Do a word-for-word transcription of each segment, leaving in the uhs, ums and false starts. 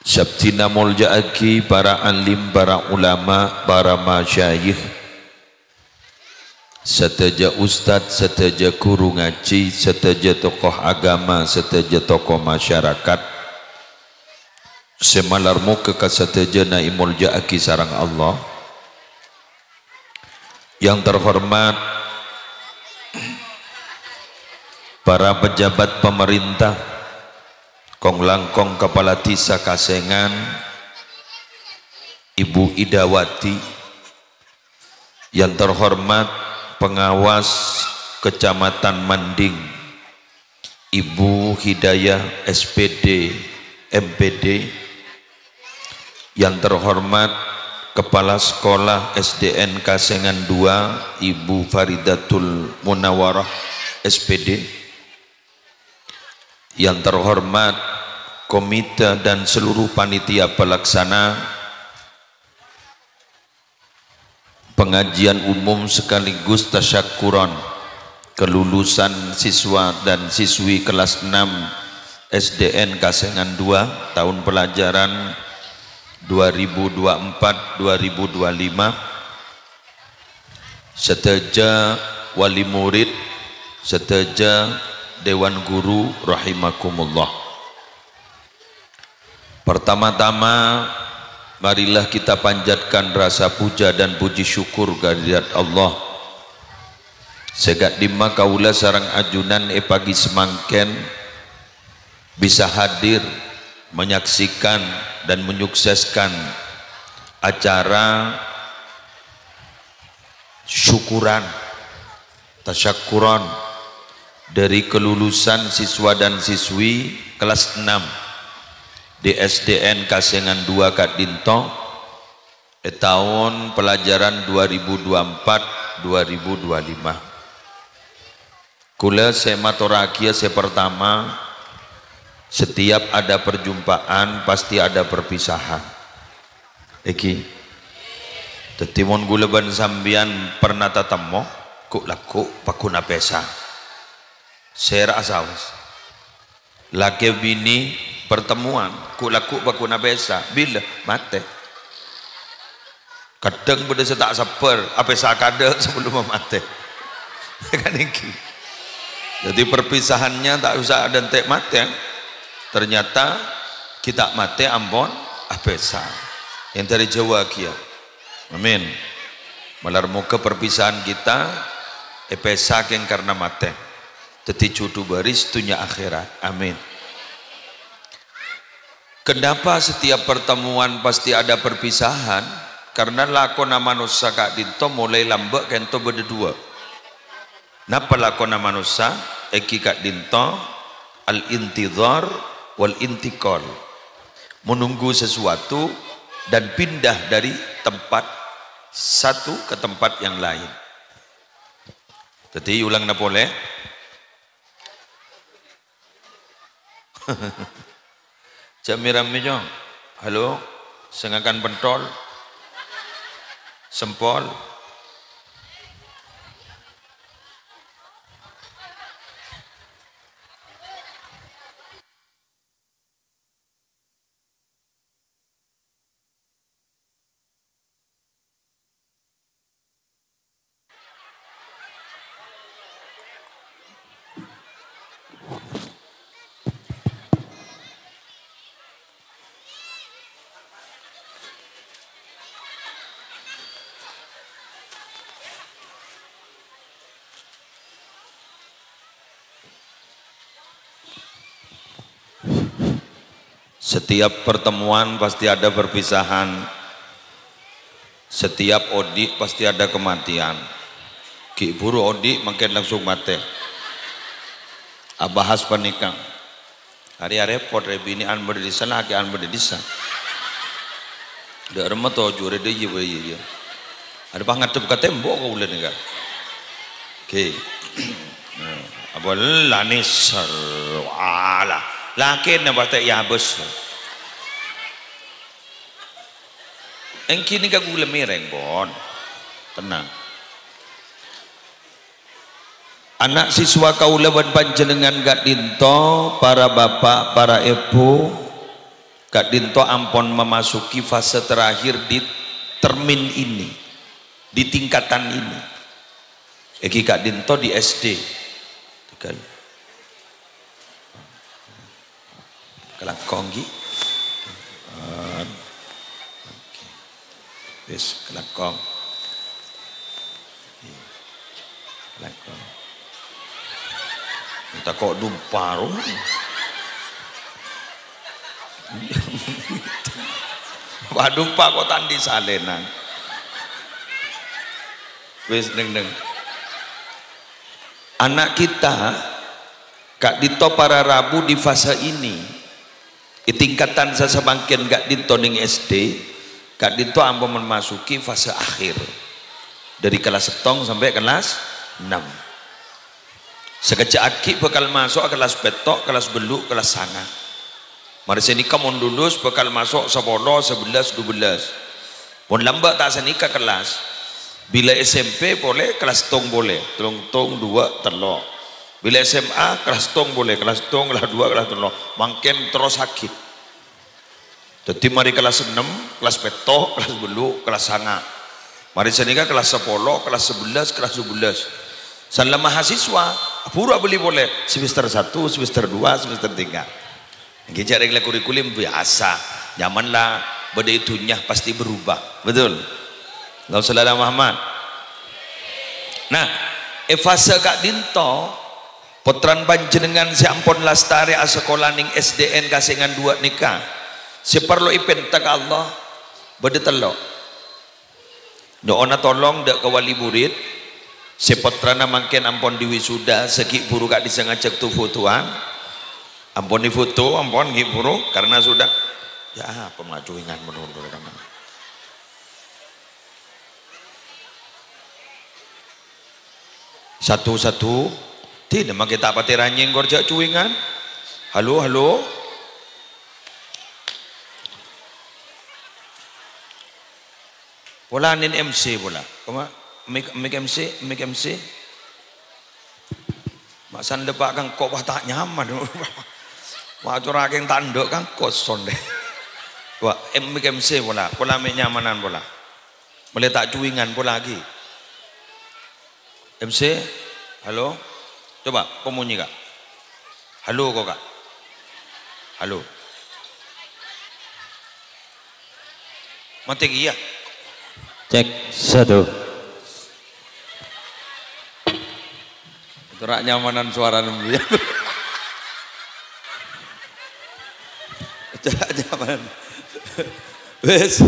Sabdhina molja'aghi para alim, para ulama, para masyayikh, sadhâjâ ustad, sadhâjâ ghuru ngajhi, sadhâjâ tokoh agama, sadhâjâ tokoh masyarakat, sè malar moghâ kasadhâjâna èmolja'aghi sareng Allah. Yang terhormat para pejabat pemerintah, kong-langkong Kepala Desa Kasengan, Ibu Idawati, yang terhormat pengawas Kecamatan Manding, Ibu Hidayah, S P D, M P D, yang terhormat Kepala Sekolah S D N Kasengan dua, Ibu Faridatul Munawarah, S P D, yang terhormat komite dan seluruh panitia pelaksana, pengajian umum sekaligus tasyakuran kelulusan siswa dan siswi kelas enam S D N Kasengan dua tahun pelajaran dua ribu dua empat dua ribu dua lima. Sadhâjâ wali murid, sadhâjâ dewan guru rahimakumullah. Pertama-tama, marilah kita panjatkan rasa puja dan puji syukur kehadirat Allah. Sè ka'dimma kaulâ sareng ajunan è pagi samangkèn bisa hadir menyaksikan dan menyukseskan acara syukuran, tasyakuran dari kelulusan siswa dan siswi kelas enam di S D N Kasengan dua ka'dinto è taon pelajaran dua ribu dua empat dua ribu dua lima. Kaulâ sè matorraghiyâ sè pertama, setiap ada perjumpaan pasti ada perpisahan. Èngghi. Dhâddhi mon kaulâ bân sampèyan pernah tatemmo, ghu'-lagghu' pagghun apèsa. Sèra'a saos. Lakè binè pertemuan, ghu'-lagghu' pagghun apèsa. Bilâ? Matè. Kadhâng bâdâ sè ta' sabbhâr, apèsa kadâ' sabellunna matè. Kan èngghi. Jadi perpisahannya tak usah ada ente' matè. Ternyata ghi' ta' matè ampon apèsa. Èntarè jhâuwâ kèya. Amin. Malar moghâ perpisahan kita èpèsa kèng karna matè. Dhâddhi jhudhu bhâris dhunnya akhèrat. Amin. Kenapa setiap pertemuan pasti ada perpisahan? Karena lakona manossa ka'dinto molaè lambâ' kènto bâdâ duwâ'. Napa lakona manossa? Èngghi ka'dinto al-intidhar wal-intiqal. Menunggu sesuatu dan pindah dari tempat satu ke tempat yang lain. Dhâddhi, ulangna polè. Jhâ' mè-rammè, Cong. Halo, sè ngakan pentol, sempol. Setiap pertemuan pasti ada perpisahan. Setiap odi' pasti ada kematian. Ghi' buru odi' mangkèn langsung matè. Abahas panèka. Arè-arè repot, rè, binè'an bâdâ è dissa, lakè'an bâdâ è dissa. Dâ' remma toju' rè dâ' iyâ, bâ iyâ, iyâ. Arè pas ngadhep ka tembok kaulâ nèka. Oke. Nah, apa la nèser, wala. Lakèna patè yabâs. Èngghi nèka kaulâ mèrèng, pon. Tenang. Ana' siswa kaulâ bân panjhennengngan ka'dinto, para bapa', para èbhu, Ka'dinto ampon memasuki fase terakhir di termin ini, di tingkatan ini. Èngghi ka'dinto di S D. Tegal. Kalangkong, ghi. Oke. Wis, kalangkong. Kalangkong. Tako' dumpa, ro. Wah, dumpa kok tandi salenan. Wis, neng-neng. Anak kita, ka'dinto para rabu di fase ini, di tingkatan sasamangkèn ka'dinto neng S D, ka'dinto ampon memasuki fase akhir. Dari kelas settong sampai kelas enam. Sakejjhâ' aghi' bhâkal maso' kelas pètto', kelas bâllu', kelas sanga'. Marè sanèka mon lulus bhâkal maso' sapolo, sabellâs, dubellâs. Mon lambâ' ta' sanèka kelas, bilâ S M P polè kelas settong polè, tello, tello, duwâ', tello'. Bilâ S M A kelas settong polè, kelas settong, kelas duwâ', kelas tello'. Mangkèn terros aghi'. Dhâddhi marè kelas ennem, kelas pètto', kelas bâllu', kelas sanga'. Marè sanèka kelas sapolo, kelas sabellâs, kelas dubellâs. San la mahasiswa, buru abâli polè, semester satu, semester dua, semester tiga. Èngghi jhâ' rèng la kurikulum biyasa. Zaman la bâdâ è dhunnya pasti berubah. Betul? Allahumma shalli ala Muhammad. Nah, è fase ka'dinto, pottrana panjhennengngan sè ampon lastarè asakola neng S D N Kasengan duwâ' nèka, sè parlo èpènta ka Allah, bâdâ tello'. Nyo'ona tolong dâ' ka wali murid, sè pottrana mangkèn ampon diwisuda, sè ghi' buru ka'dissa' ngajhâk tu-fotowan. Ampon difoto, ampon ghi' buru, karena sudah, ya, apa macuingan menurut teman. Satu-satu, dinna mangkèn ta' patè ranyèng kor jhâ' cuwèngan. Halo, halo. Pola nin M C pola. Koma, mik, mik M C, mik M C. Masan lepa' kangko' wah ta' nyaman. Wah, corageng tanduk kangko' sonde. Wah, em, mik M C pola. Pola mik nyamanan pola. Mele ta' cuwingan pola lagi. M C, halo? Coba, pemunyi, Kak. Halo, kok, Kak? Halo. Mati kèya. Cek, satu. Itu rak nyamanan suara nembiyan. Itu rak nyamanan. Wes.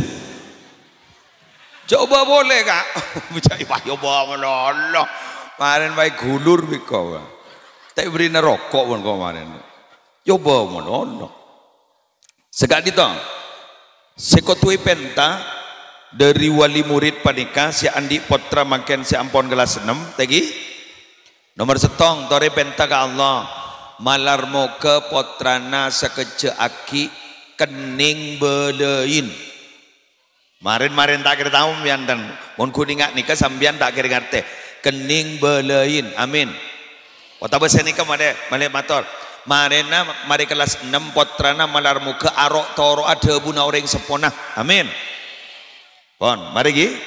Coba boleh, Kak. Ca'èpon coba malolo. Marèn wae gulur miko. Ta' èberri'na roko' pon kok marèn. Coba malolo. Saka'dinto, sè kodhu èpènta dhâri wali murid panèka sè andi' pottra mangkèn sè ampon kellas ennem, tèngghi. Nomer sèttong, torè pènta ka Allah, malar moghâ pottrana sakejjhâ' aghi' kennèng bâlâin. Marèn-marèn ta' kèra tao sampèyan, mon ghun ènga' nèka sampèyan ta' kèra ngartè. Kennèng bâlâin. Amin. Otabâ sanèka malè, malè mator. Marèna, marè kellas ennem, pottrana malar moghâ aro'-toro'a dhâbuna orèng seppona. Amin. Pon, marè ghi.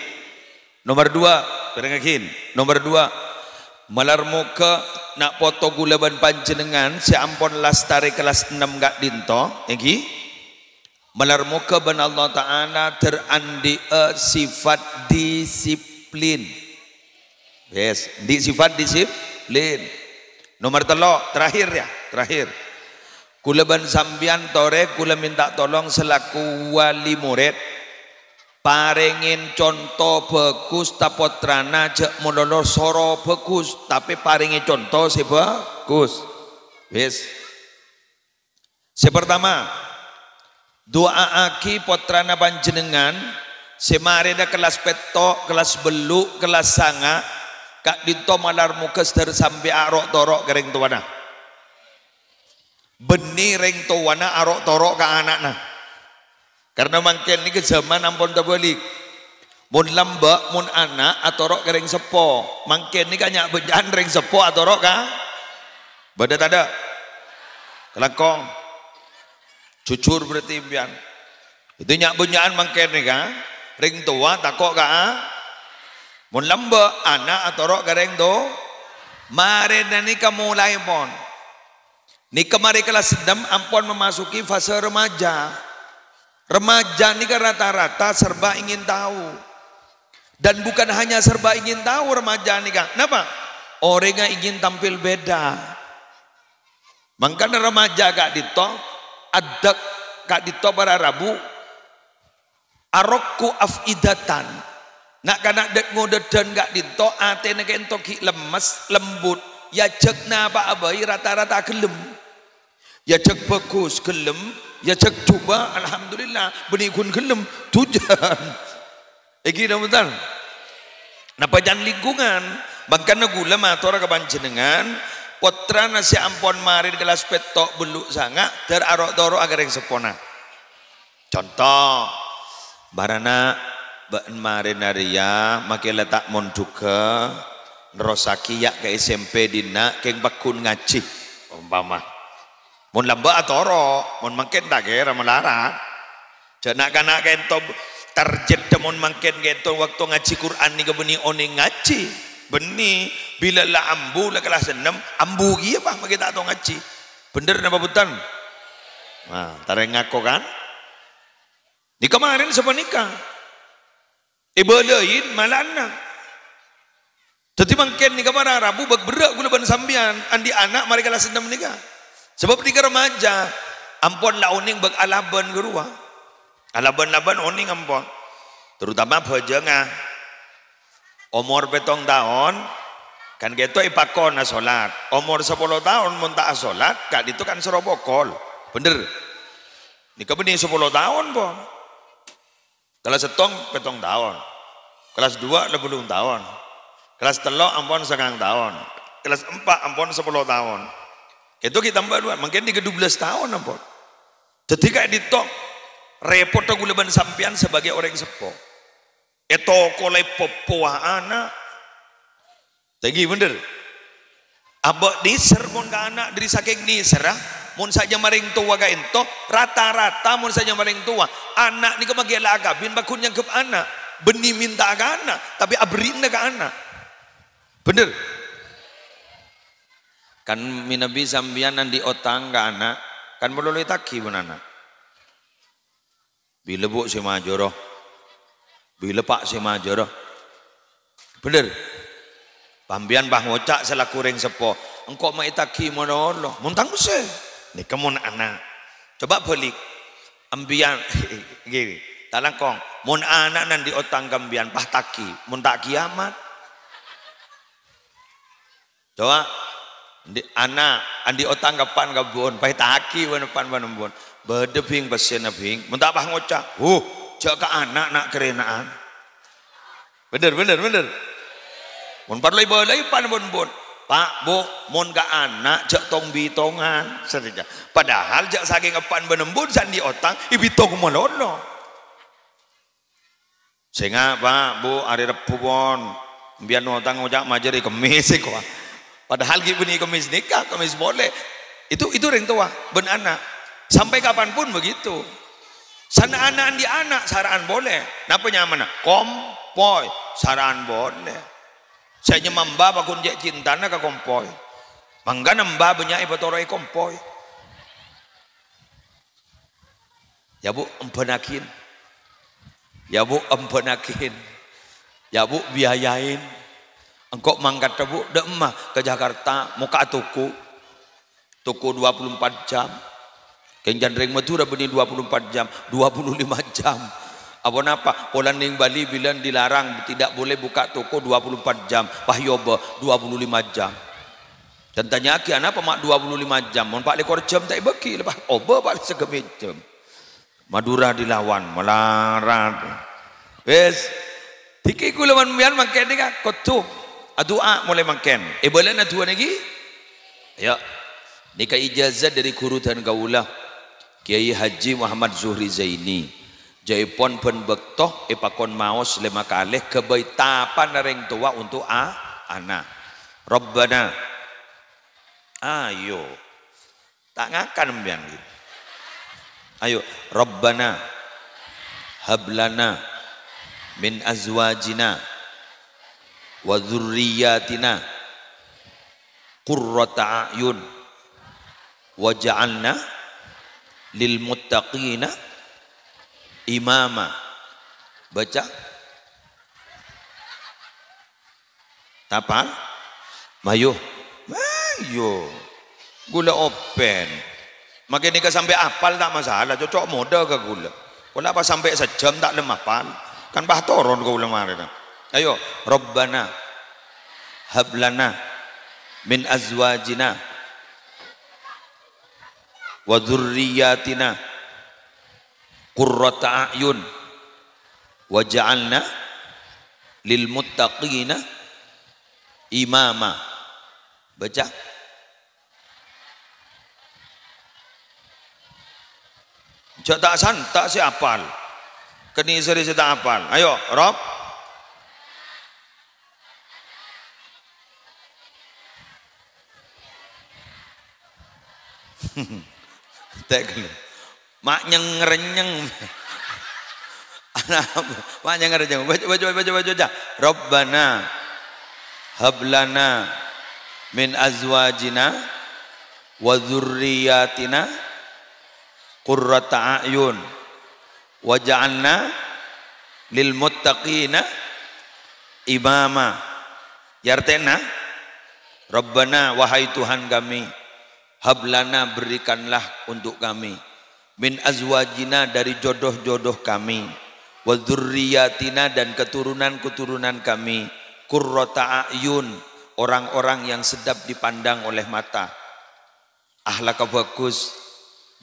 Nomer dua, pèrengngaghi. Nomer dua, malar moghâ na' poto kaulâ bân panjhennengngan sè ampon lastarè kellas ennem ka'dinto, èngghi. Malar moghâ bân Allah Ta'ala dhâr andi'â sifat disiplin. Wes, andi' sifat disiplin. Nomer tello', terakhir ya, terakhir. Kaulâ bân sampèyan torè, kaulâ mènta tolong selaku wali murid, parèngè conto bhâghus ta' pottrana, jhâ' malolo soro bhâghus, tapè parèngè conto sè bhâghus. Wes. Sè partama, du'a'aghi pottrana panjhennengngan sè marèna kellas pètto', kellas bâllu', kellas sanga', ka'dinto malar moghâ sadhâr sampè' aro'-toro' ka rèng towana. Bânnè rèng towana aro'-toro' ka ana'na. Karna mangkèn nèka jhâman ampon tabâlik. Mon lambâ', mon ana' atoro' ka rèng seppo. Mangkèn nèka nya'-bânnya'an rèng seppo atoro' ka, bâdâ tadâ'? Kalangkong. Jujur berarti sampèyan. Itu nya'-bânnya'an mangkèn nèka, rèng towa tako' ka a-, mon lambâ', ana' atoro' ka rèng to-, marèna nèka molaè pon. Nèka marè kellas ennem ampon memasuki fase remaja. Remaja nèka rata-rata serba ingin tahu. Dan bukan hanya serba ingin tahu remaja nèka. Napa? Orèngnga ingin tampil beda. Mangkana remaja ka'dinto, addhâk ka'dinto para rabu, arokku afidatan. Na'-kana' dât-ngodâdhân ka'dinto, atèna ka'dinto ghi' lemmes, lembut. Èajhâk napa'a bhâi rata-rata ghellem. Èajhâk bhâghus, ghellem. Èajhâk jhubâ', alhamdulillah. Bânnè ghun ghellem, dhujân. Èngghi, napa bhunten? Napa can lingkungan? Mangkana ghulâ mator ka panjhennengngan, pottrana sè ampon marè kellas pètto', bâllu', sanga', dâr aro'-toro'a ka rèng seppona. Conto, marana bâ'en marèna rèya makè la ta' mondhugghâ, nerrossaghi ya' ka S M P dinna' kèng pagghun ngajhi, ompama. Mon lambâ' atoro', mon mangkèn ta' kèra malarat. Jhâ' na'-kana' ka'dinto tarjeddhâ mon mangkèn ka'dinto bâkto ngajhi Qur'an nèka bânnè onèng ngajhi. Bânnè, bilâ la ambu, la kellas ennem, ambu kèya, Pak, makè ta' tao ngajhi. Bhender napa bhunten? Nah, tarèng ngako, kan? Nèka marèn sapanèka. Èbâlâi malana. Dhâddhi mangkèn nèka para rabu bâk berrâ' ghulâ bân sampèyan, andi' ana' marè kellas ennem nèka. Sabâb nèka remaja, ampon la onèng bâk alabân ghâruwa. Alabân-labân onèng ampon. Terutama bhâjângnga. Omor pèttong taon, kan ka'dinto èpakon asolat. Omor sapolo taon mon ta' asolat, ka'dinto kan soro pokol. Bhender? Nèka bânnè sapolo taon, pon. Kellas sèttong pèttong taon. Kellas duwâ' la bâllung taon. Kellas tello' ampon sangang taon. Kellas empa' ampon sapolo taon. Itu ghi' tamba duwâ', mangkèn nèka dubellâs taon ampon. Dhâddhi ka'dinto rèpotta ghulâ bân sampèyan sebagai orèng seppo. Ètokola èpopowa ana'. Tèngghi bhender. Abâ' nèser mon ka ana' dhâri sakèng nèserra, mon sajân marèng towa ka'dinto, rata-rata mon sajân marèng towa, ana' nèka makè la akabin pagghun nyangghep ana', bânnè mènta'a ka ana', tapè aberri'na ka ana'. Bhender? Kan mènabi sampèyan andi' otang ka ana', kan malolo ètaghi bân ana'. Bilâ, Bu', sè majârâ? Bilâ, Pak, sè majârâ? Bhender? Sampèyan pas ngoca' salaku rèng seppo, "Engko' ma' ètaghi malolo." Mon tang pèssè. Nèka mon ana'. Coba bâlik. Sampèyan, ghi, ta' langkong. Mon ana' andi' otang ka sampèyan, pas taghi. Mon ta' kiamat. Coba, andi', ana', andi' otang ka eppa'na ka embu'na, pas ètaghi bân eppa'na bân embu'na. "Bâdâ, Bhing, pèssèna, Bhing." Mon ta' pas ngoca', "Huh, jhâ' ka ana', na', karèna'an." Bhender, bhender, bhender. Mon parlo èbâlâi eppa'na bân embu'na. "Pak, Bu', mon ka ana', jhâ' tong-bitongan," sateya. Padahal jhâ' sakèng eppa'na bân embu'na sè andi' otang, èbitong malolo. "Sènga', Pak, Bu', arè Rebbhu, pon. Sampèyan otang ngoca' majâr è Kemmès, èkowa." Padahal ghi' bânnè Kemmès nèka, Kemmès polè. Itu, itu rèng towa, bân ana'. Sampai kapanpun begitu. San ana' andi' ana', sara'an polè. Napa nyamana? Kompoy, sara'an polè. Sè nyama emba pagghun cè' cintana ka kompoy. Mangkana emba bânnya' èpatoro'è kompoy. "Ya, Bu', embhânnaghin. Ya, Bu', embhânnaghin. Ya, Bu', biayain. Engko' mangkaddhâ, Bu', dâ' emma ka Jakarta, mokka'a toko. Toko dua puluh empat jam. Kèng can rèng Madhurâ bânnè dua puluh empat jam, dua puluh lima jam. Aponapa? Polana neng Bali bilân dilarang, tidak boleh buka toko dua puluh empat jam. Pas èobâ, dua puluh lima jam." Can tanya'aghi, "Anapa ma' dua puluh lima jam? Mon pa' lèkor jam ta' èbâghi, la pas obâ pa' saghâmè jam." Madura dilawan, malarat. Wis. Dhiki kaulâ bân sampèyan mangkèn nèka kodhu adu'a molaè mangkèn. Èbâlâna du'a nèka? Ayo. Nèka ijazah dâri ghuru dân kaulâ, Kiai Haji Muhammad Zuhri Zaini. Jhâèpon bân bâkto èpakon maos lèma kalè ghâbây tapana rèng towa onto' a-, ana'. Rabbana. Ayo. Ta' ngakan sampèyan, gitu. Ayo, Rabbana hab lana min azwajina wa dzurriyyatina qurrata a'yun waj'alna lil muttaqina imama. Baca. Apal? Mayu. Mayu. Ghulâ open. Makkè nèka sampè' apal ta' masalah, cocok modâ ka ghulâ. Kaulâ pas sampè' sajâm ta' lem apal. Kan pas toron kaulâ marèna. Ayo, Rabbana hab lana min azwajina wa dzurriyyatina qurrata a'yun waj'alna lil muttaqina imama. Baca. Jhâ' ta' san-, ta' sè apal. Kènè' sèrè sè ta' apal. Ayo, Rob. Tè' ghâllu. Ma' nyeng-renyeng. Ma' nyeng-renyeng. Baca, baca, baca, baca, baca. Rabbana hab lana min azwajina wa dzurriyyatina qurrata a'yun waj'alna lil muttaqina imama. Ya artèna, Rabbana, wahai Tuhan kami, hab lana, berikanlah untuk kami, min azwajina, dari jodoh-jodoh kami, wa dzurriyyatina, dan keturunan-keturunan kami, qurrata a'yun, orang-orang yang sedap dipandang oleh mata. Ahlakka bhâghus,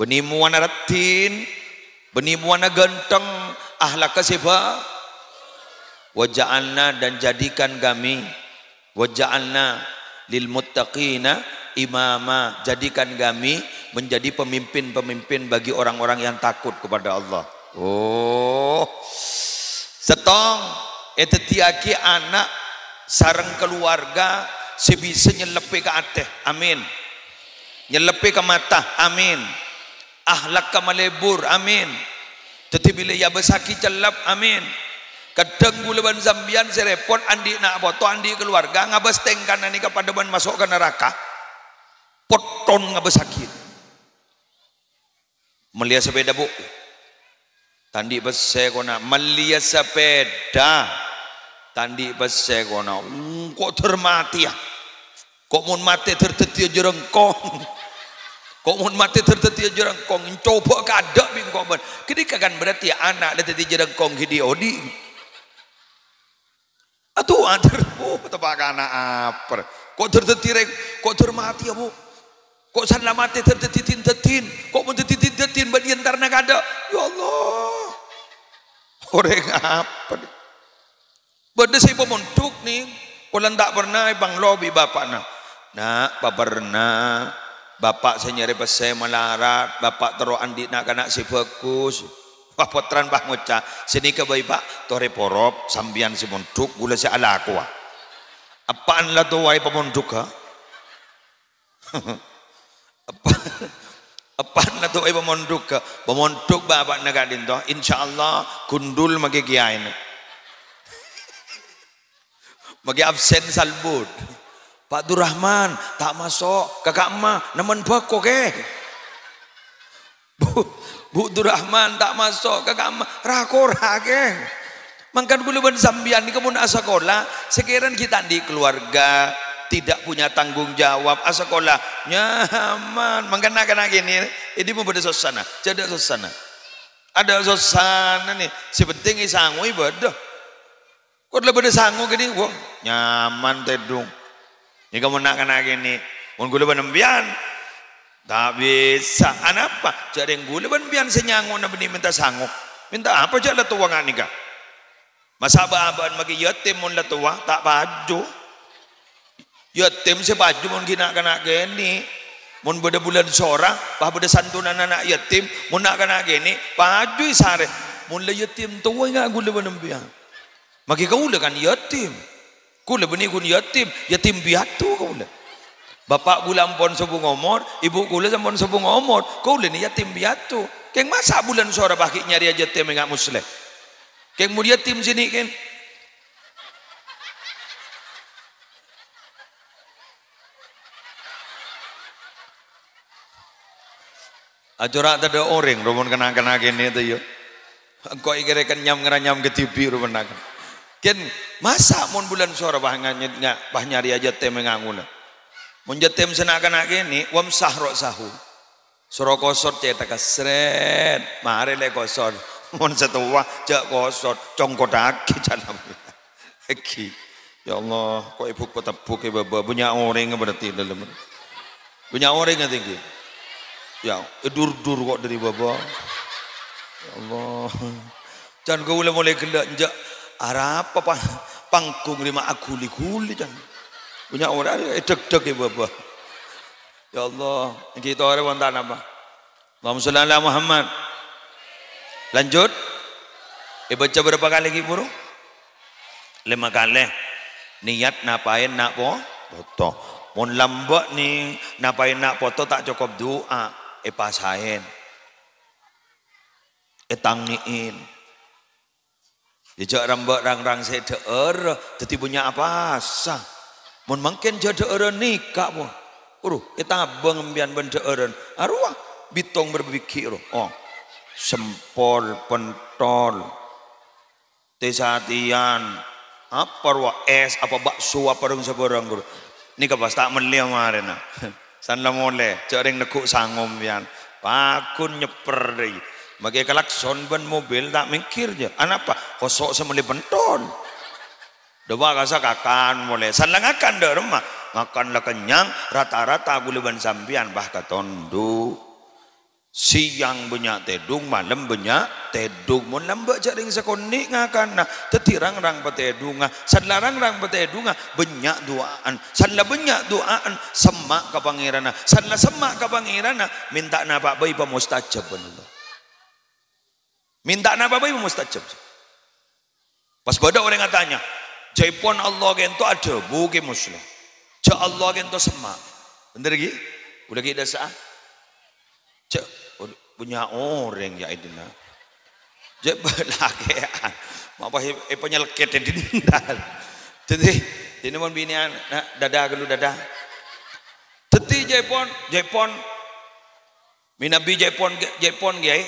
bânnè mowana raddhin, bânnè mowana ghântheng, ahlakka sè bhâ-, waj'alna, dan jadikan kami, waj'alna lil muttaqina imama, jadikan kami menjadi pemimpin-pemimpin bagi orang-orang yang takut kepada Allah. Oh. Sèttong, èdhâddhiyâghi ana' sareng kaluwarga sè bisa nyelleppè ka atè. Amin. Nyelleppè ka mata. Amin. Ahlakka malebur. Amin. Dhâddhi bilâ èabâssaghi cellep. Amin. Kadhâng ghulâ bân sampèyan sè rèpot andi' na' poto, andi' kaluwarga, ngabâs tèngkana nèka padâ bân maso' ka naraka. Potton ngabâssaghi. Mellèya sapèda, Bu'. Ta' andi' pèssè kona. Mellèya sapèda. Ta' andi' pèssè kona. Engko' dhâr matèya. Ko' mon matè dhâr dhâddhiyâ jhârângkong. Ko' mon matè dhâr dhâddhiyâ jhârângkong. Coba kaadâ' bi' engko' bân. Ghânèka kan berarti ana' la dhâddhi jhârângkong ghi' dhi'-odhi'. Adu, adher, oh, tepakana aper. Ko' dhâr dhâddhi rèng, ko' dhâr matèya, Bu'. Ko' san la matè dhâr dhâddhi din-dhâddhin. Ko' mon dhâddhi din-dhâddhin, bân èntarna kaadâ'. Ya Allah. Orèng apa? Bâdâ sè èpamondhuk, nèng. Kaulâ ta' perna èpanglo bi' bapa'na. Na', paperna. Bapa' sè nyarè pèssè malarat, bapa' terro andi' na'-kana' sè bhâghus. Wah, pottrana pas ngoca', "Sanèka bhâi, Pa', torè porop, sampèyan sè mondhuk, ghulâ sè alakowa." Eppa'na la towa èpamondhugghâ? Eppa-, eppa'na la towa èpamondhugghâ? Pamondhuk bapa'na ka'dinto, insyaallah gundul maghi kiyaèna. Maghi absen salbut. "Pak Durrahman, ta' maso'." "Ka ka'emma?" "Nemmen bhâko, Kè." "Bu, Bu Durrahman, ta' maso'." "Ka ka'emma?" "Ra-kora, Kè." Mangkana ghulâ bân sampèyan nèka mon asakola, sakèrana ghi' ta' andi' keluarga, tidak punya tanggung jawab, asakola nyaman. Mangkana na'-kana' kènè', è dimma bâdâ sossana? Jhâ' adâ' sossana. Adâ' sossana, nèng. Sè penting èsangoè bâdâ. Ko' la bâdâ sango kènè', wong nyaman tèdung. Nèka mon na'-kana' kènè', mon ghulâ bân sampèyan, ta' bisa. Anapa? Jhâ' rèng ghulâ bân sampèyan sè nyangona bânnè mènta sango. Mènta apa jhâ' la towa nga' nèka? Masa' bâ'-abâ'ân maghi yatim mon la towa, ta' paju. Yatim sè paju mon ghi' na'-kana' kènè'. Mon bâdâ bulân sora, pas bâdâ santunan ana' yatim, mon na'-kana' kènè', paju èsarè. Mon la yatim towa nga' ghulâ bân sampèyan. Maghi kaulâ kan yatim. Kaulâ bânnè ghun yatim, yatim piatu kaulâ. Bapa' kaulâ ampon sobung omor, ibu kaulâ sampon sobung omor. Kaulâ nè yatim piatu. Kèng masa' bulân Soro pas ghi' nyarè ajhât tèm enga' Muslèh? Kèng mon yatim sè nè', kèng. Ajhâ' ra tadâ' orèng, roh, mon kèna-kèna kènè' tè, yâ. Engko' èkèrè kennyam ngaranyam kadhibi', roh, mon kèna-kèna. Kèng masa' mon bulân Soro pas nga-, nga-, pas nyarè ajhât tèm enga' kaulâ? Mon ajhât tèm sè na'-kana' kènè', wamsah ra'sahu. Soro kosot cèthagghâ, srèt. Marè lè kosot. Mon sè towa, jhâ' kosot. Congkottaghi jhâ' la. Èghi. Ya Allah, kok èbuk-patebbuk è bâbâ. Bânnya' orèng berarti è dâlem. Bânnya' orèng, ènggi. Ya, èdur-dur kok dâri bâbâ. Ya Allah. Can kaulâ molaè ghellâ' enjâ' arapa pa-, panggung rèma aghuli-ghuli, can. Bânnya' orèng èdhek-dhek è bâbâ. Ya Allah, ènggi torè wonten apa? Allahumma sholli ala Muhammad. Lanjut. Èbâca bârâmpa kalè ghi' bhuru? Lèma kalè. Niat napaè na' po-, poto. Mon lambâ' nè, napaè na' poto ta' cokop du'a, èpasaèn. Ètangngè'èn. Yâ, jhâ' rambâ' rang-rang sè dhâ'âr, dhâddhi bânnya' apasa. Mon mangkèn jhâ' dhâ'ârân nèka, pon. Uru, ètabâng empèyan bân dhâ'ârân. Arowa, bitong bârbighi', uru. Oh, sempol, pentol, tè satèyan, apa rowa, ès, apa bakso, apa rèng sabârâng, uru. Nèka pas ta' mellè marèna. San la molè, jhâ' rèng neggu' sangom, yân. Paghun nyèpper, dâi. Makè klakson bân mobil ta' mèngghir, jâ. Anapa? Koso' sè mellè pentol. Dâpa' kasa kakan molè. San la ngakan dâ' remma. Ngakan la kennyang, rata-rata kaulâ bân sampèyan, bah, katondu'. Sèyang bânnya' tèdung, malem bânnya' tèdung. Mon lambâ' jhâ' rèng sakonè' ngakanna, dhâddhi rang-rang patèdungnga. San la rang-rang patèdungnga, bânnya' du'a'an. San la bânnya' du'a'an, semma' ka Pangèranna. San la semma' ka Pangèranna, mènta napa bhâi pamustajab bân Allah. Mènta napa bhâi pamustajab. Pas bâdâ orèng atanya, "Jhâ' èpon Allah kènto adhâbu, Kè Muslèh? Jhâ' Allah kènto semma'?" Bhender, ghi? Kaulâ ghi' dâsa'a. Jhâ', waduh, bânnya' orèng, yâ, è dinna'. Jhâ' bâlâkè'an. Ma' pas è-, èpanyèlkèt è dinna'. Dhâddhi, dinna' mon binè'an, na, dâdâ ghâllu dâdâ. Dhâddhi jhâ' èpon, jhâ' èpon. Mènabi jhâ' èpon, jhâ' èpon, Kèyaè,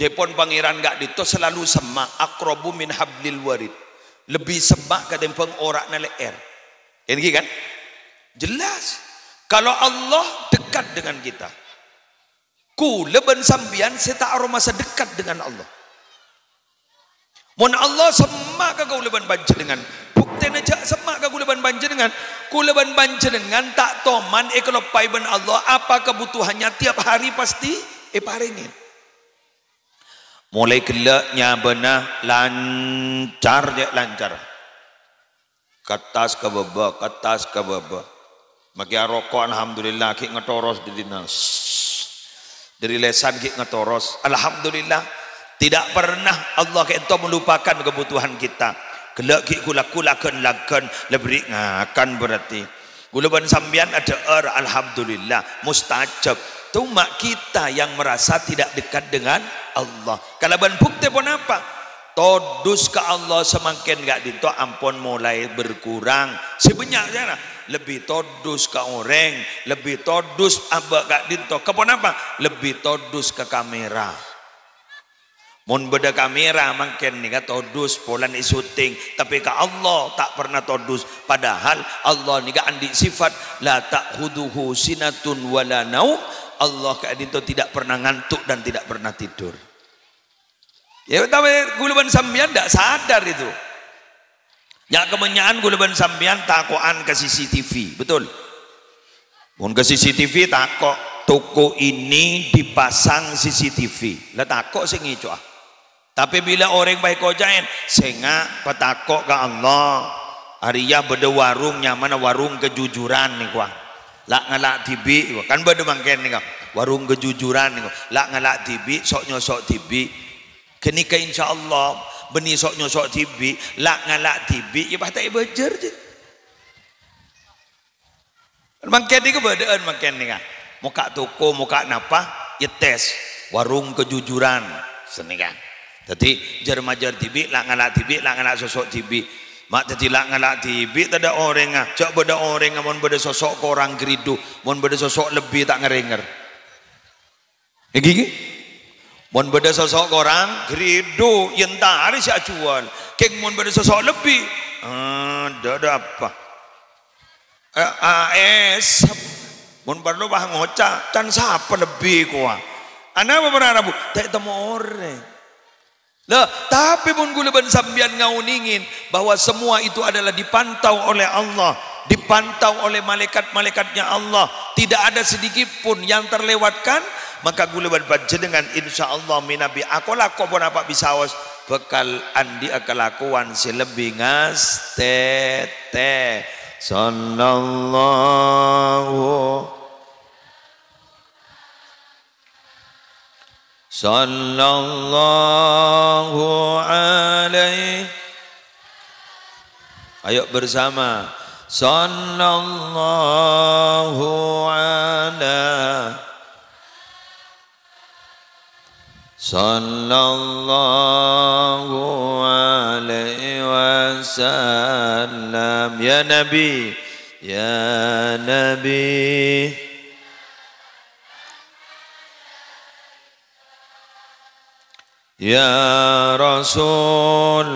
jhâ' èpon Pangèran ka'dinto salalu semma', aqrabu min hablil warid. Lebbi semma' katèmbhâng ora'na lè'èr. Ènggi, kan? Jelas. Kalau Allah dekat dengan kita. Kaulâ bân sampèyan sè ta' aromasa dekat dengan Allah. Mon Allah semma' ka kaulâ bân panjhennengngan, buktèna jhâ' semma' ka kaulâ bân panjhennengngan, kaulâ bân panjhennengngan ta' toman èkaloppaè bân Allah, apa kabhutowanna tiap hari pastè èparèngè. Molaè ghellâ' nyabâna lancar, jhâ' lancar. Ka attas ka bâbâ, ka attas ka bâbâ. Makè aroko', alhamdulillah, ghi' ngatoros dâri nas. Dâri lèsan ghi' ngatoros. Alhamdulillah. Tidak pernah Allah kènto melupakan kebutuhan kita. Ghellâ' ghi' ghu-lagghu laghân-laghân, la bherri' ngakan berarti. Kaulâ bân sampèyan adhâ'âr, alhamdulillah, mustajab. Cuma kita yang merasa tidak dekat dengan Allah. Kalabân buktè ponapa? Todus ka Allah samangkèn ka'dinto ampon molaè berkurang. Sè bânnya' sèra lebbi todus ka orèng, lebbi todus abâ' ka'dinto. Ka ponapa? Lebbi todus ka kamèra. Mon bâdâ kamèra mangkèn nèka todus polana èsyuting, tapè ka Allah ta' pernah todus. Padahal Allah nèka andi' sifat, "La ta'khudzuhu sinatun wa la naum." Allah ka'dinto tidak pernah ngantuk dan tidak pernah tidur. Ya, tapi kaulâ bân sampèyan ndak sadar itu. Ya, kebanyakan kaulâ bân sampèyan tako'an ka C C T V, betul? Mon ka C C T V tako', toko ini dipasang C C T V. La tako' sè ngèco'a. Tapè bilâ orèng pas èkoca'è, sènga' patako' ka Allah. Arèya bâdâ warung nyamana Warung Kejujuran nèko. La' ngala' dhibi', kan bâdâ mangkèn nèko. Warung Kejujuran nèko. La' ngala' dhibi', sok-nyosok dhibi'. Ghânèka insyaallah, bânnè sok-nyosok dhibi', la' ngala' dhibi', ya pas ta' èbâjâr, jâ. Mangkèn nèka bâdâ'ân mangkèn nèka. Mokka' toko, mokka' napa, ya tes. Warung kejujuran, sanèka. Dhâddhi, jhâr-majhâr dhibi', la'-ngala' dhibi', la'-ngala' soso' dhibi'. Ma' dhâddhi la'-ngala' dhibi' tadâ' orèngnga. Jhâ' bâdâ orèngnga mon bâdâ soso' korang ghâridhu, mon bâdâ soso' lebbi ta' ngèr-ngèngèr. Èngghi, ghi? Mon bâdâ soso' korang ghâridhu, yèn ta' arè sè ajhuwâl. Kèng mon bâdâ soso' lebbi, ah, dâ', dâ' apa? Eh, ah, esep. Mon parlo, pas ngoca', "Can sapa lebbi kowa?" Anapa para rabu? Ta' ètemmo orèng. Lah, tapè mon ghulâ bân sampèyan ngaonèngè bahwa semua itu adalah dipantau oleh Allah, dipantau oleh malaikat-malaikatnya Allah, tidak ada sedikit pun yang terlewatkan, maka ghulâ bân panjhennengngan, insya Allah, mènabi ako-lako ponapa bisaos, bhâkal andi'â kalakowan sè lebbi ngastètè. Sallallahu, sallallahu alaihi. Ayo bersama. Sallallahu ala, sallallahu alaihi wasallam. Ya Nabi, ya Nabi. Ya Rasul,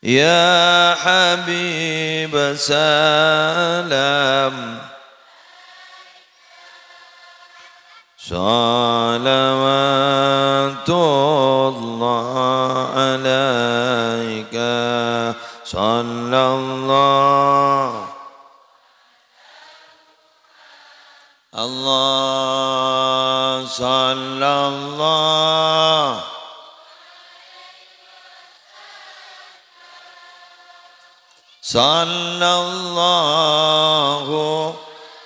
ya Habib, salam, salawatullah alaika, sallallahu. Allah, sallallahu, sallallahu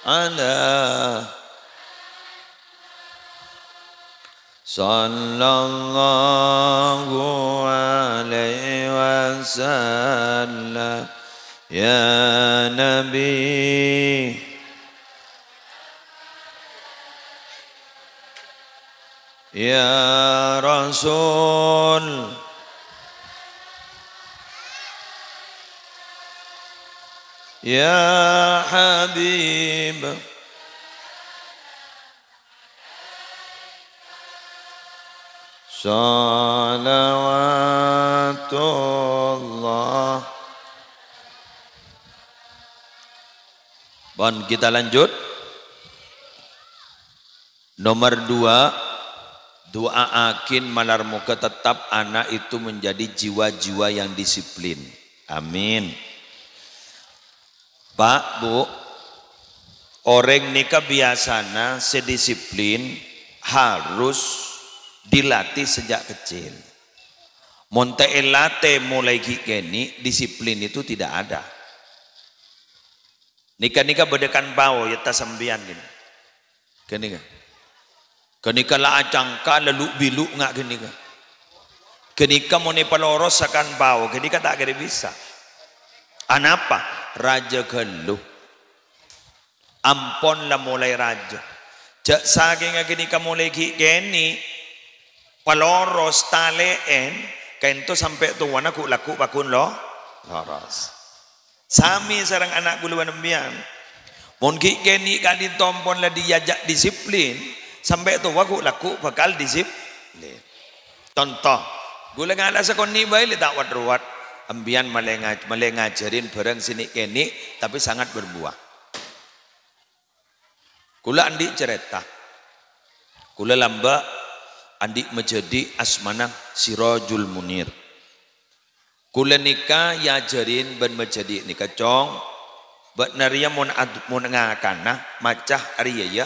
ala, sallallahu alaihi wasallam. Ya Nabi, ya Rasul, ya Habib, salawatullah. Bon, kita lanjut. Nomor dua, du'a'aghin malar moghâ tetap ana' itu menjadi jiwa-jiwa yang disiplin. Amin. Pak, Bu, orèng nèka biyasana sè disiplin harus dilatih sejak kecil. Mon ta' èlatè molaè ghi' kènè', disiplin itu tidak ada. Nèka-nèka bâdâ kan pao, yetta sampèyan ghi. Ghânèka. Ghânèka la acangka, la lu'-bilu' nga' ghânèka. Ghânèka mon èpaloros sakan pao, ghânèka ta' kèra bisa. Anapa? Rajâ ghâllu. Ampon la molaè rajâ. Jhâ' sakènga ghânèka molaè ghi' kènè', paloros, talè'èn, kaènto sampè' towana ghu'-lagghu' pagghun lo-, loros. Samè sareng ana' ghulâ bân sampèyan. Mon ghi' kènè' ka'dinto ampon la diajâk disiplin, sampè' towa ghu'-lagghu' bhâkal disiplin. Conto, ghulâ ngala' sakonè' bhâi lè ta' wat-rowat. Sampèyan malè ngaj-, malè ngajhârin bhârâng sè nè'-kènè', tapè sangat berbuah. Ghulâ andi' carèta. Ghulâ lambâ' andi' majhâdhi' asmana Sirajul Munir. Ghulâ nèka èajhârin bân majhâdhi' nèka, "Cong, bâ'na rèya mon ad-, mon ngakana maca arèya, yâ."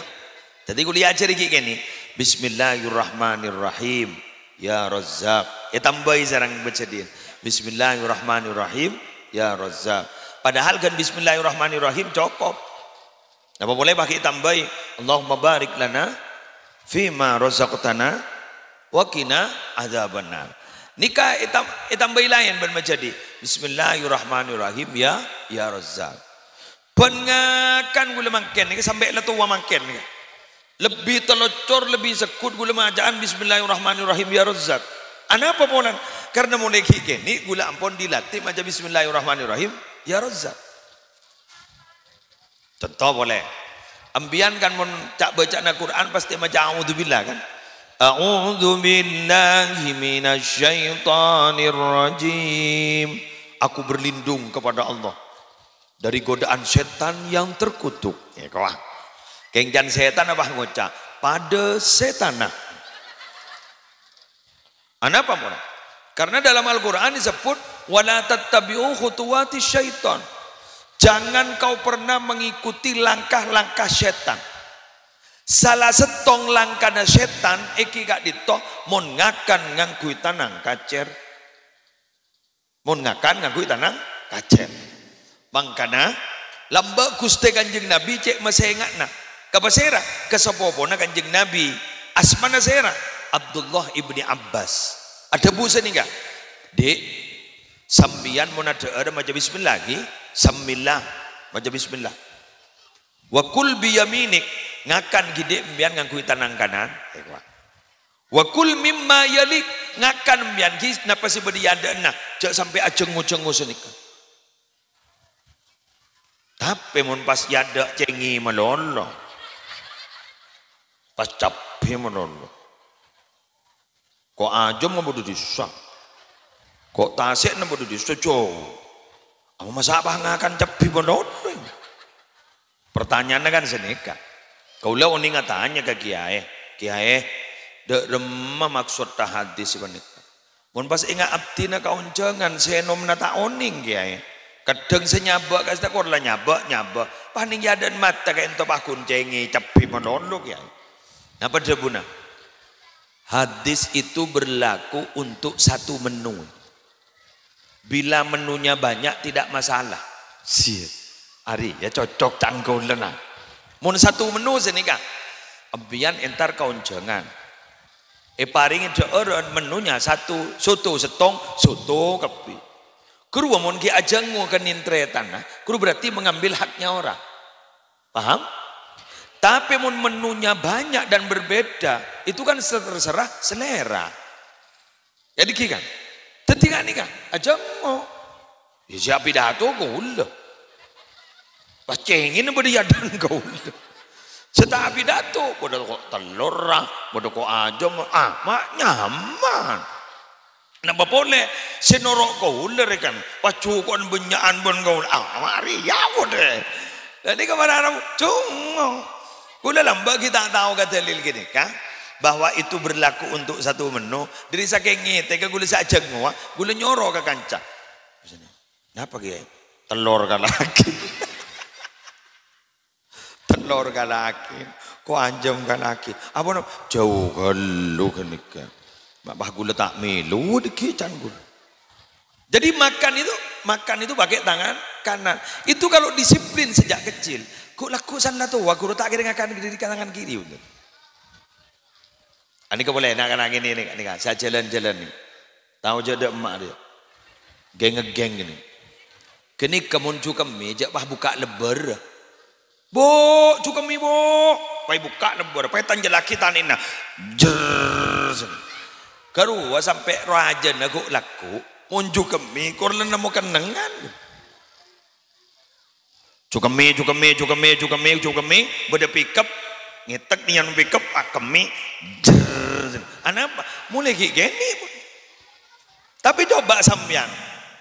Dhâddhi ghulâ èajhâri ghi' kènè', "Bismillahirrahmanirrahim, ya Razzaq." Ètambâi sareng majhâdhi'na, "Bismillahirrahmanirrahim, ya Razzaq." Padahal ghân Bismillahirrahmanirrahim cokop. Napa polè pas ghi' ètambâi, "Allahumma barik lana fima razaqtana wa qina adzabannar." Nèka ètam-, ètambâi laèn bân majhâdhi', "Bismillahirrahmanirrahim, ya, ya Razzaq." Bân ngakan ghulâ mangkèn nèka sampè' la towa mangkèn nèka. Lebbi talocor, lebbi segghut ghulâ maca'an, "Bismillahirrahmanirrahim, ya Razzaq." Anapa polana? Karna molaè ghi' kènè' ghulâ ampon dilatih maca, "Bismillahirrahmanirrahim, ya Razzaq." Conto polè. Empiyan kan mon ca'-baca'anna Qur'an pastè maca "A'udzubillah" kan? "A'udzubillahi minasyaitonirrajim." Aku berlindung kepada Allah dari godaan setan yang terkutuk. Ya, kok. Kèng can sètan apa ngoca'? Padâ sètanna. Anapa mon? Karena dalam Al-Qur'an disebut, "Wa la tattabi'u khutuwati syaiton." Jangan kau pernah mengikuti langkah-langkah setan. Sala sèttong langkana setan èngghi ka'dinto mon ngakan ngangghuy tanang kacèr. Mon ngakan ngangghuy tanang kacèr. Mangkana, lambâ' Ghustè Kanjeng Nabi cè' masènga'na. Ka pasèra? Ka sapopona Kanjeng Nabi. Asmana sèra? Abdullah ibni Abbas. Adhâbu sanèka, "Dik, sampèyan mon adhâ'âr maca bismillah, ghi? Sammillah, maca bismillah. Wa kul biyaminik, ngakan ghi' dik empiyan ngangghuy tanang kanan." Wa kul mimma yalik, ngakan empiyan ghi' napa sè bâdâ è adâ'na, jhâ' sampè' ajhângo-jhângo sanèka. Tapè mon pas è adâ' cèngè malolo, pas cabbhi malolo. Ko' ajâm napa dâ' dissa? Ko' tasè' napa dâ' dissa, jhâu? Apa masa' pas ngakan cabbhi malolo? Pertanyaanna kan sanèka. Kaulâ onèng atanya ka kèyaè, "Kèyaè, dâ' remma maksodda hadis panèka?" Mon pas enga' abdhina kaonjhângan, sè ènomma ta' onèng, kèyaè. Kadhâng sè nyabâ' ka'dinto kor la nyabâ', nyabâ'. Pas nèng è adâ'na mata ka'dinto pas ghun cèngè cabbhi malolo, kèyaè. Napa dhâbuna? Hadis itu berlaku untuk satu menu. Bila menunya banyak, tidak masalah. Sih, arèya cocok cangkolen, ah. Mon satu menu sanèka, empiyan entar kaonjhângan. Èparèngè dhâ'ârân menunya satu, soto sèttong, soto kabbhi. Ghuru mon ghi' ajhângo ka nèng tarètanna, ghuru berarti mengambil haknya orang. Paham? Tapè mon menunya banyak dan berbeda, itu kan terserah selera. Ya, dâggi' kan? Dâddi ka'dinto, ajhângo. Ya, sè apidato kaulâ. Pas cèngèna bâdâ è adâ'na kaulâ. Sè ta' apidato, bâdâ ko' tellorra, bâdâ ko' ajâm, ah, ma' nyaman. Napa polè sè noro' kaulâ rè kan, pas jhuko'an bânnya'an bân kaulâ, ah, ma' arèya bâdâ. Dâddi ka para rabu, cungo. Kaulâ lambâ' ghi' ta' tao ka dalil ghânèka, bahwa itu berlaku untuk satu menu. Dâri sakèng ngètèka kaulâ sè ajhângowa, kaulâ nyoro ka kanca. Napa, Kèyaè? Tellor ka lakè. Tellor ka lakè. Ko' ajâm ka lakè. Apa no? Jhâu ghâllu ghânèka. Ma' pas kaulâ ta' mèlo dâggi' can kaulâ. Jadi makan itu, makan itu pakai tangan kanan. Itu kalau disiplin sejak kecil, ghu', lagghu' sanna towa, ghuru ta' kèra ngakan dâri tangan kiri, bhunten. Anèka polè, na'-kana' kènè' nèka, nèka, sè ajhâlân-jhâlân nèka. Tao jhâ' dâ' emma' rèya. Geng-ngegeng kènè'. Ghânèka mon jhu kemmè, jhâ' pas bukka' lebbhâr. "Bu', jhu kemmè, Bu'." Pas èbukka' lebbhâr, pas ètanjhâllaghi tanèna. Jrrrr. Ghâruwa sampè' rajâna ghu', lagghu', mon jhu kemmè, kor la nemmo kennengngan. Jhu kemmè, jhu kemmè, jhu kemmè, jhu kemmè, jhu kemmè, bâdâ pickup, ngètèk nèyan pickup, ah, kemmè, jrrrr. Anapa? Molaè ghi' kènè', Bu'. Tapè coba sampèyan,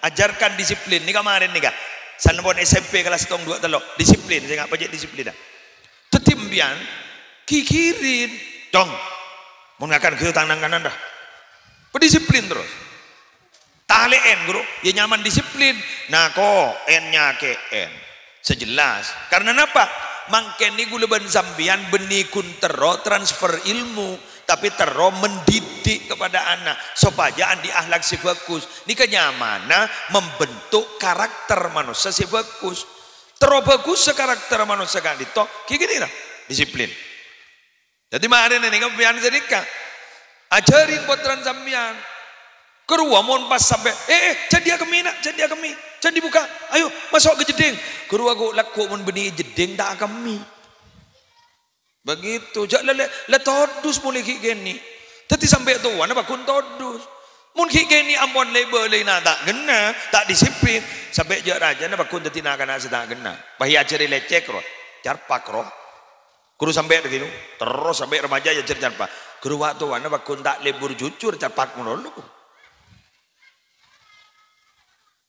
ajarkan disiplin. Nèka marèn nèka, sanèpon S M P kelas sèttong, duwâ', tello', disiplin, sènga' pajhât disiplin, ah. Dâddi empiyan, ghighhirin, "Cong, mon ngakan ghâllu tanang kanan, dâ." Padisiplin terros. Talè'èn, ghuru, ya nyaman disiplin. Nah, ko', èn nyakè'èn. Sè jelas. Karena napa? Mangkèn nèko kaulâ bân sampèyan bânnè ghun terro transfer ilmu, tapè terro mendidik kepada anak, sopajâ andi' akhlak sè bhâghus. Nèka nyamana membentuk karakter manossa sè bhâghus. Terro bhâghussa karakter manossa ka'dinto, ghi' kènè' ra, disiplin. Dâddi, marèn nèka sampèyan sanèka. Ajhâri pottrana sampèyan. Karowa mon pas sampè', "Eh, eh, jhâ' dhiya kemmè, na', jhâ' dhiya kemmè. Jhâ' dhibuka. Ayo, maso' ka jeddhing." Karowa ghu'-lagghu' mon bânnè è jeddhing ta' kemmè. Begitu. Jhâ' la, la, la todus molaè ghi' kènè'. Dhâddhi sampè' towana pagghun todus. Mon ghi' kènè' ampon lè-bâlèna ta' ghenna, ta' disiplin, sampè' jhâ' rajâna pagghun dhâddhi na'-kana' sè ta' ghenna. Pas èajhâri lècèk, ro. Carpak, ro. Ghuru sampè' dhâggi', terros sampè' remaja èajhâr carpak. Ghuru wa' towana pagghun ta' lebur jujur carpak malolo.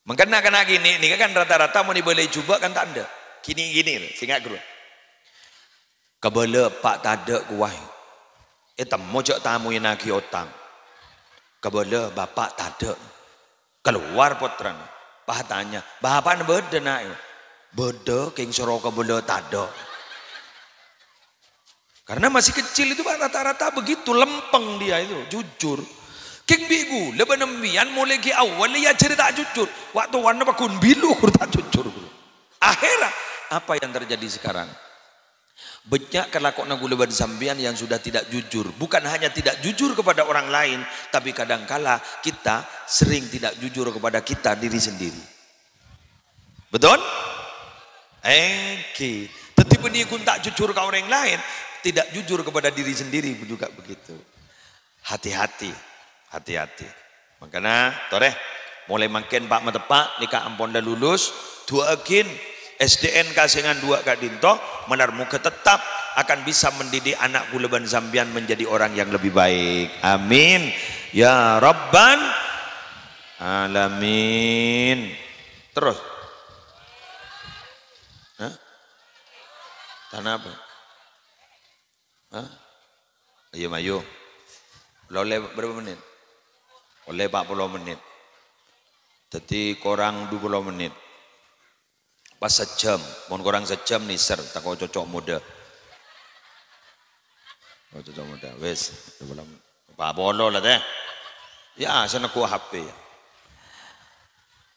Mangkana na'-kana' kènè' nèka kan rata-rata mon èbâlâi jhubâ' kan ta' endâ'. Gini-gini, sènga' ghuru. Kabâlâ eppa' tadâ' kowa. Ètemmo jhâ' tamoyannaghi otang. Kabâlâ bapa' tadâ'. Kalowar pottrana. Pas atanya, "Bapa'na bâdâ, na'?" "Bâdâ, kèng soro kabâlâ tadâ'." Karena masih kecil itu, Pak, rata-rata begitu, lempeng dia itu, jujur. Kèng bi' ghulâ bân embiyan molaè ghi' awwal èajhâri ta' jujur. Wa' towana pagghun bilu ghuru ta' jujur. Akhirnya, apa yang terjadi sekarang? Bânnya' kalakowanna ghulâ bân sampèyan yang sudah tidak jujur. Bukan hanya tidak jujur kepada orang lain, tapi kadangkala kita sering tidak jujur kepada kita diri sendiri. Betul? Èngghi. Dhâddhi bânnè ghun ta' jujur ka orèng laèn, tidak jujur kepada diri sendiri juga begitu. Hati-hati, hati-hati. Mangkana, torè, molaè mangkèn, Pak, mateppa', nèka ampon la lulus, du'aaghin S D N Kasengan duwâ' ka'dinto, malar moghâ tetap akan bisa mendidik anak ghulâ bân sampèyan menjadi orang yang lebih baik. Amin. Ya Rabbal Alamin. Terros. Hah? Tana apa? Hah? Ayo, mayu. La ollè bârâmpa mennit? Ollè pa' polo mennit. Dhâddhi korang du polo mennit. Pas sajhâm. Mon korang sajhâm, nèser. Tako' coco' modâ. Oh, coco' modâ. Wis. Du polo mennit. Pa' polo la, tè. Ya, sè neggu' H P, ya.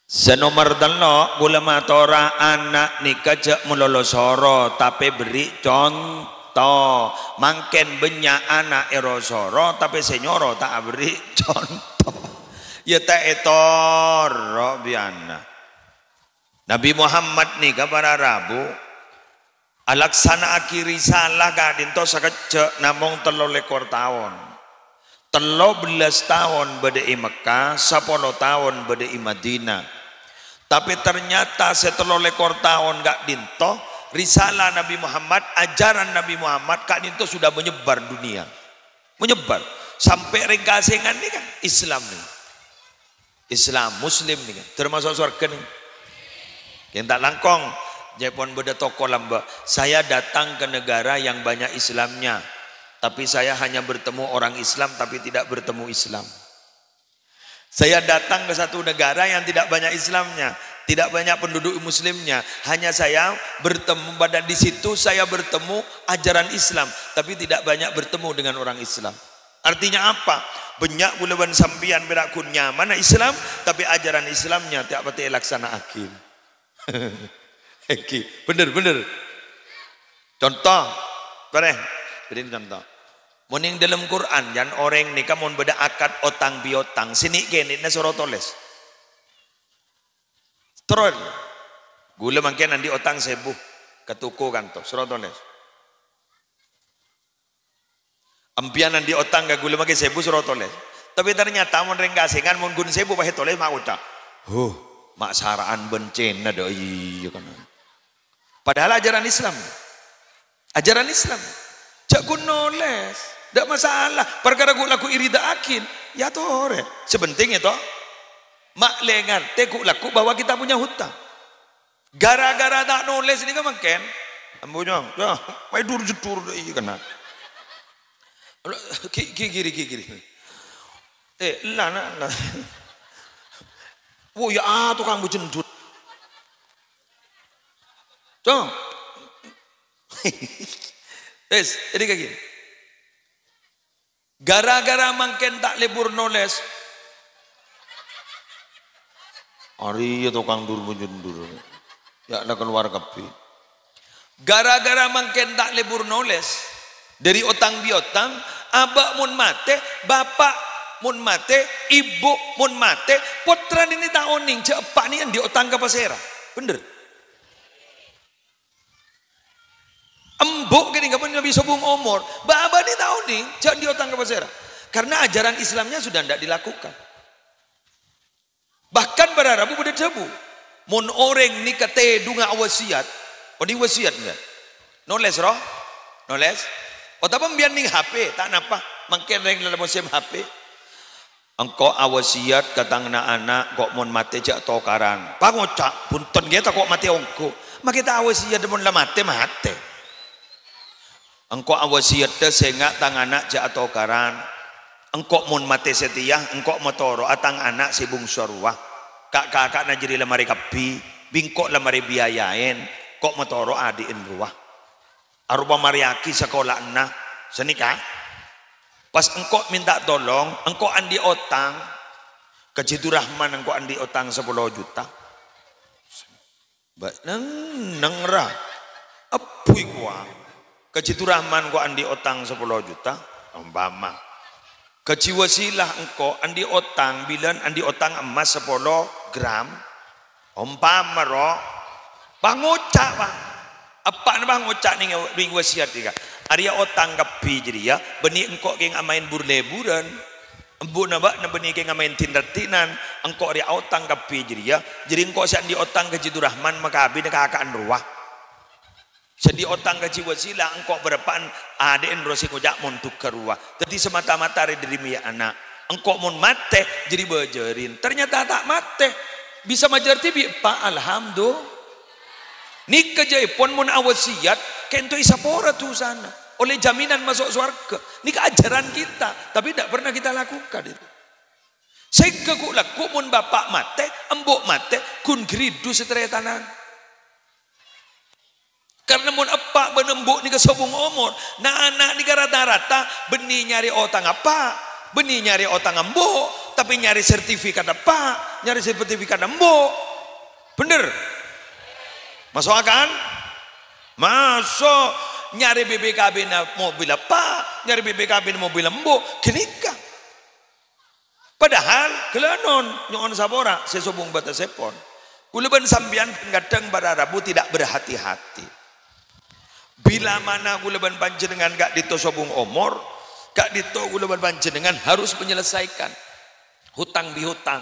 Sè nomer tello', ghulâ matora ana' nèka jhâ' malolo soro, tapè berri' conto. Mangkèn bânnya' ana' èro soro, tapè sè nyoro ta' aberri' conto. Ya ta' ètoro' bi' ana'. Nabi Muhammad nèka para rabu, alaksana'aghi risalah ka'dinto sakejjhâ' namong tello lèkor taon. Tello bellâs taon bâdâ è Mekkah, sapolo taon bâdâ è Madinah. Tapè ternyata sè tello lèkor taon ka'dinto, risalah Nabi Muhammad, ajaran Nabi Muhammad ka'dinto sudah menyebar dunia. Menyebar. Sampè' rèng Kasengan nèka Islam nèka. Islam, Muslim nèka, termasuk sowarghâ nèka. Kèng ta' langkong, jhâ' pon bâdâ toko lambâ'. "Saya datang ke negara yang banyak Islamnya, tapi saya hanya bertemu orang Islam, tapi tidak bertemu Islam. Saya datang ke satu negara yang tidak banyak Islamnya, tidak banyak penduduk Muslimnya. Hanya saya bertemu pada di situ, saya bertemu ajaran Islam, tapi tidak banyak bertemu dengan orang Islam." Artinya apa? Bânnya' ghulâ bân sampèyan pèra' ghun nyamana Islam, tapè ajaran Islamnya ta' patè èlaksana'aghi. Èngghi, bhender, bhender. Conto, torè, bâdhina conto. Mon neng dâlem Qur'an, jhân orèng nèka mon bâdâ akad otang piotang, sè nè'-kènè'na soro tolès. Terros, ghulâ mangkèn andi' otang sèbu ka toko kanto, soro tolès. Empèyan andi' otang ka ghulâ mangkèn sèbu soro tolès. Tapè ternyata mon rèng Kasengan mon ghun sèbu pas ètolès ma' oca', "Huh, ma' sara'an bân Cèna dâ' iyâ kana." Padahal ajaran Islam. Ajaran Islam. Jhâ' ghun nolès. Ndak masalah. Parkara ghu-, lagghu' èrida'aghin, ya torè. Sè penting ya to. Ma' lè ngartè ghu-, lagghu' bahwa kita punya hutang. Gara-gara ta' nolès nèka mangkèn. Ambu nyong, ya, mayu dur-jeddur dâ' iyâ kana. Ki-, ki-, kiri, ki-, kiri. Eh, la, na, la. Wo, ya, ah, tokang bâjendhut. Cong. Wis, ini kaki. Gara-gara mangkèn ta' lebur nolès. Arèya tokang dur-menjundur. Ya, la keluar kabbhi. Gara-gara mangkèn ta' lebur nolès, dâri otang-piotang, abâ' mon matè, bapa' Mon matè, ibu, mon matè, pottrana nè ta' onèng jâ' eppa' nè andi' otang ka pasèra. Bhender. Embu' kènè' kapan lebbi sobung omor, bâbâ nè ta' onèng jâ' andi' otang ka pasèra. Karena ajaran Islamnya sudah ndak dilakukan. Bahkan para rabu bâdâ dhâbu, "Mon orèng nèka tèdungnga awasiyat," onèng wasiyat enggak? Nolès, roh? Nolès? Otabâ embiyan nèng H P, ta' napa? Mangkèn rèng la musim H P. "Engko' awasiyat ka tang na'-ana', engko' mon matè jâ' tokaran." Pangoca', "Bhunten, ghi tako' matè ongghu." Makè ta' awasiyat mon la matè, matè. "Engko' awasiyatta sènga' tang ana' jâ' atokaran. Engko' mon matè satèya, engko' matoro'a tang ana' sè bungso rowa. Ka'-kaka'na jârèya la marè kabbhi, bi' engko' la marè biayaèn, engko' matoro'a adhi'en rowa. Aropa marèyaghi sakola'anna." Sanèka. "Pas engko' mènta tolong, engko' andi' otang. Ka Jidurrahman engko' andi' otang sapolo juta." Bâ' neng-, neng ra. Ebbhuwi kowa. Ka Jidurrahman engko' andi' otang sapolo juta, ompama. Ka Ji Wasilah engko' andi' otang, bilân andi' otang emmas sapolo gram, ompama, ro. Pangoca', Pak. Eppa'na pangoca' nèng, nèng wasiyat nèka. "Arèya otang kabbhi jârèya, bânnè engko' kèng amaèn bur-lèburân. Embu'na bâ'na bânnè kèng amaèn din-raddhinan, engko' rèya otang kabbhi jârèya, jârèya engko' sè andi' otang ka Jidurrahman makabina kaka'an rowa. Sè andi' otang ka Ji Wasilah, engko' bârâmpa'an adhi'en rowa sè ngoca' mondhuk ka rowa. Dhâddhi samata-mata rè dhâri mèyya' ana'. Engko' mon matè, jârèya bâjârin." Ternyata ta' matè. Bisa majâr dhibi' eppa', alhamdulillah. Nèka jâèpon mon awasiyat, kènto èsapora dusana. Ollè jaminan maso' sowarghâ. Nèka ajaran kita, tapi ndak pernah kita lakukan itu. Sèngghâ ghu'-lagghu' mon bapa' matè, embu' matè, ghun ghâridhu sataretanan. Karena mon eppa' bân embu' nèka sobung omor, na'-ana' nèka rata-rata bânnè nyarè otang eppa', bânnè nyarè otang embu', tapè nyarè sertifikat eppa', nyarè sertifikat embu'. Bhender? Maso' akal? Maso' nyarè B P K B-na mobil eppa', nyarè B P K B-na mobil embu', ghânèka. Padahal, ghellâ' non, nyo'on sapora, sè sobung bâtessèpon. Kaulâ bân sampèyan kadhâng para rabu tidak berhati-hati. Bilamana kaulâ bân panjhennengngan ka'dinto sobung omor, ka'dinto kaulâ bân panjhennengngan harus menyelesaikan hutang piutang.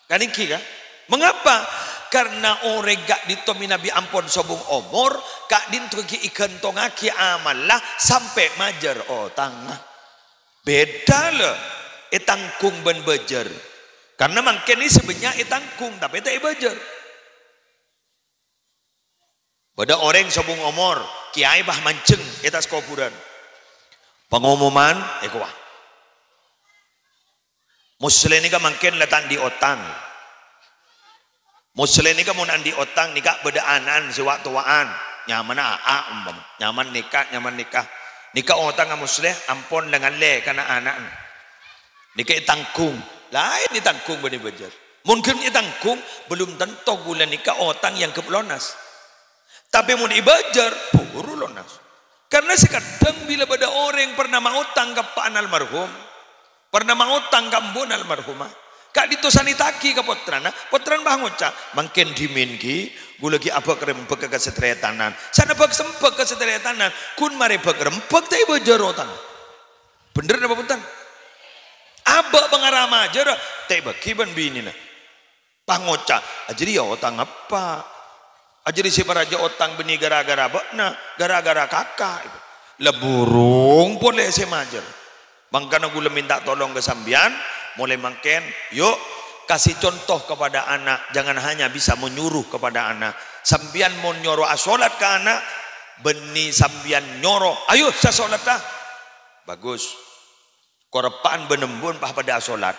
Kan ènggi, kan? Mengapa? Karena orèng ka'dinto mènabi ampon sobung omor, ka'dinto ghi' èghântongaghi amalla sampè' majâr otangnga. Bhidhâ, lho, ètangghung bân bâjâr. Karna mangkèn sè bânnya' ètangghung, tapè ta' èbâjâr. Bâdâ orèng sobung omor, kèyaè bâ manjheng è attas kobhurân. Pangomoman, èkowa. Moslè nèka mangkèn la ta' andi' otang. Moslè nèka mon andi' otang nèka bâdâ ana'na sè wa'-towa'an, nyamana A A umpama, nyaman nèka, nyaman nèka. Nèka otangnga Moslè ampon la ngallè ka na'-ana'na. Nèka ètangghung, laèn ètangghung bân èbâjâr. Mon ghun ètangghung, belum tentu ghulâ nèka otang èangghep lonas. Tapè mon èbâjâr, buru lonas. Karna sè kadhâng bilâ bâdâ orèng pernah maotang ka eppa'na almarhum, pernah maotang ka embu'na almarhumah, ka'dinto sanètaghi ka pottrana, pottrana bâ ngoca', "Mangkèn dhimèn ghi, ghulâ ghi abâk-rembâk ka sataretanan." Sanèka bâk-sembâk ka sataretanan, ghun marè bâk-rembâk ta' èbâjâr otang. Bhender napa bhunten? Abâk pangara majârâ, ta' èbâghi bân binèna. Pas ngoca', "Ajâriyâ otang eppa'? Ajâriyâ sè parajâ otang bânnè ghârâ-ghârâ bâ'na, ghârâ-ghârâ kaka'." La burung polè sè majâr. Mangkana ghulâ mènta tolong ka sampèyan, molaè mangkèn, yu', kasih contoh kepada anak, jangan hanya bisa menyuruh kepada anak. Sampèyan mon nyoro asolat ka ana', bânnè sampèyan nyoro, "Ayo, sè asolat, ah." Bagus. Koreppa'an bân embun pas padâ asolat.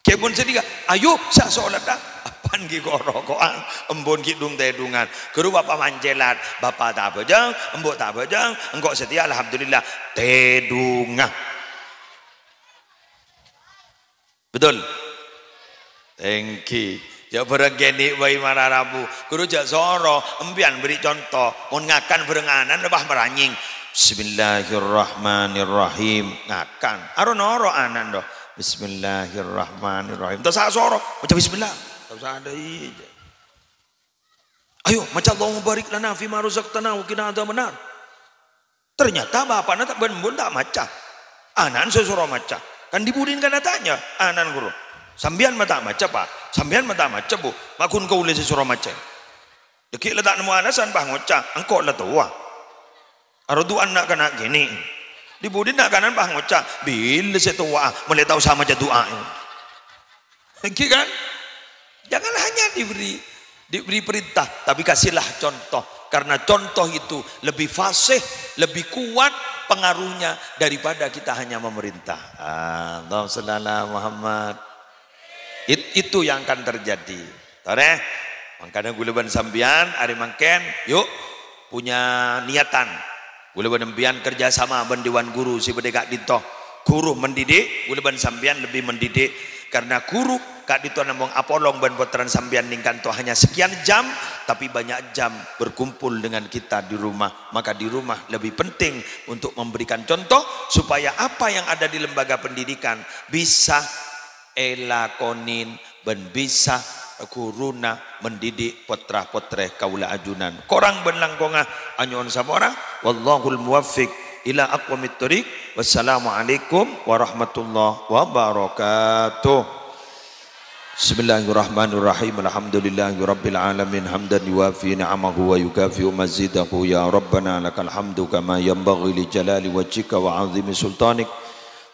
Kèmon sè dhika, "Ayo, sè asolat, ah." Eppa'an ghi' ko'-roko'an, embun ghi' dhung-tèdhungan. Ghuru bapa' mancèlat, bapa' ta' abhâjâng, embu' ta' abhâjâng, engko' satèya, alhamdulillah, tèdhunga. Betul? Ènggi. Jhâ' bhârâng kènè' bhâi mara rabu. Ghuru jhâ' soro, empèyan bherri' conto. Mon ngakan bhârâng ana'na, bâ maranyèng. "Bismillahirrahmanirrahim." Ngakan. Aro noro' ana'na, do. Bismillahirrahmanirrahim. Ta' osa soro, maca bismillah. Ta' osa adâ' iyâ. Ayo, maca, "Allahumma barik lana fima razaqtana wa qina adzabannar." Ternyata bapa'na ta', bân embu'na ta' maca. Ana'na sè soro maca. Kan dibudina kan atanya, ana'na ghuru. "Sampèyan ma' ta' maca, Pa'? Sampèyan ma' ta' maca, Bu? Ma' ghun kaulâ sè soro maca." Dhâggi' la ta' nemmo alasan, pas ngoca', "Engko' la towa." Aro du'ana na'-kana' kènè'. Dibudina na'-kana'na pas ngoca', "Bilâ sè towa'a, molaè ta' osa maca du'a." Gitu kan? Jangan hanya diberi, diberi perintah, tapi kasihlah contoh. Karena contoh itu lebih fasih, lebih kuat pengaruhnya daripada kita hanya memerintah. Ah, Allahumma shalli ala Muhammad. It-, itu yang akan terjadi. Torè, mangkana ghulâ bân sampèyan arè mangkèn, yuk, punya niatan. Ghulâ bân sampèyan kerja sama bân dewan guru sè bâdâ è ka'dinto. Guru mendidik, ghulâ bân sampèyan lebbi mendidik. Karena guru ka'dinto namong apolong bân pottrana sampèyan nèng kanto hanya sekian jam, tapi banyak jam berkumpul dengan kita di rumah. Maka di rumah lebih penting untuk memberikan contoh supaya apa yang ada di lembaga pendidikan bisa èlakonè bân bisa ghuruna mendidik pottra-pottrè kaulâ ajunan. Korang bân langkongnga anyo'on sapora. Wallahul muwaffiq ila aqwamit thoriq. Wassalamualaikum warahmatullahi wabarakatuh. Bismillahirrahmanirrahim. Alhamdulillahirabbil alamin. Hamdan yuwafi ni'amahu wa yukafi'u mazidahu. Ya Rabbana lakal hamdu kama yanbaghi li jalali wajhika wa 'azimi sultanik.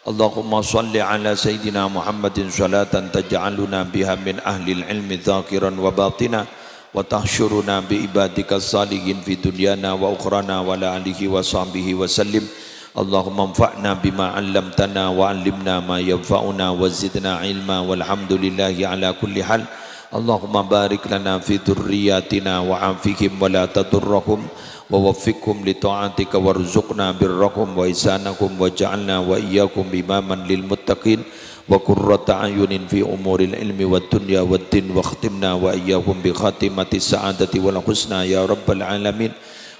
Allahumma shalli ala Sayyidina Muhammadin shalatan taj'aluna biha min ahlil ilmi zahiran wa batina, wa tahsyuruna bi ibadika salihin fi dunyana wa ukhrana, wa ala alihi wa sahbihi wa sallim. Allahumma anfa'na bima 'allamtana wa 'allimna ma yanfa'una wa zidna ilma, walhamdulillahi ala kulli hal. Allahumma barik lana fi dzurriyyatina wa 'afihim wa la tadurrahum, wa waffiqhum li ta'atika warzuqna birrahum wa ihsanahum waj'alna wa iyyakum imaman lil muttaqin wa qurrata a'yunin fi umuril ilmi wad dunya wad din wakhtimna wa iyyahum bi khatimati sa'adati wal husna ya rabbal alamin.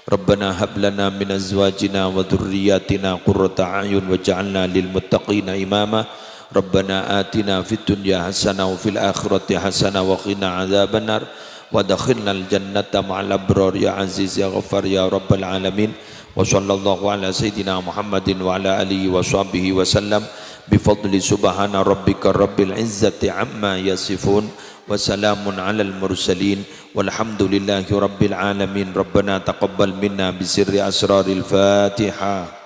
Rabbana hab lana min azwajina wa dzurriyyatina qurrata a'yun waj'alna lil muttaqina imama. Rabbana atina fid dunya hasanah wa fil akhirati hasanah wa qina adzabannar. Wa adkhilnal jannata ma'al abrar ya Aziz ya Ghaffar ya Rabbal alamin. Wa sallallahu ala sayyidina Muhammadin wa ala alihi wa sahbihi wa sallam. Bi fadli subhana rabbika rabbil izzati amma yasifun. Wa salamun alal mursalin. Walhamdulillahi rabbil alamin. Rabbana taqabbal minna bi sirri asraril Fatihah.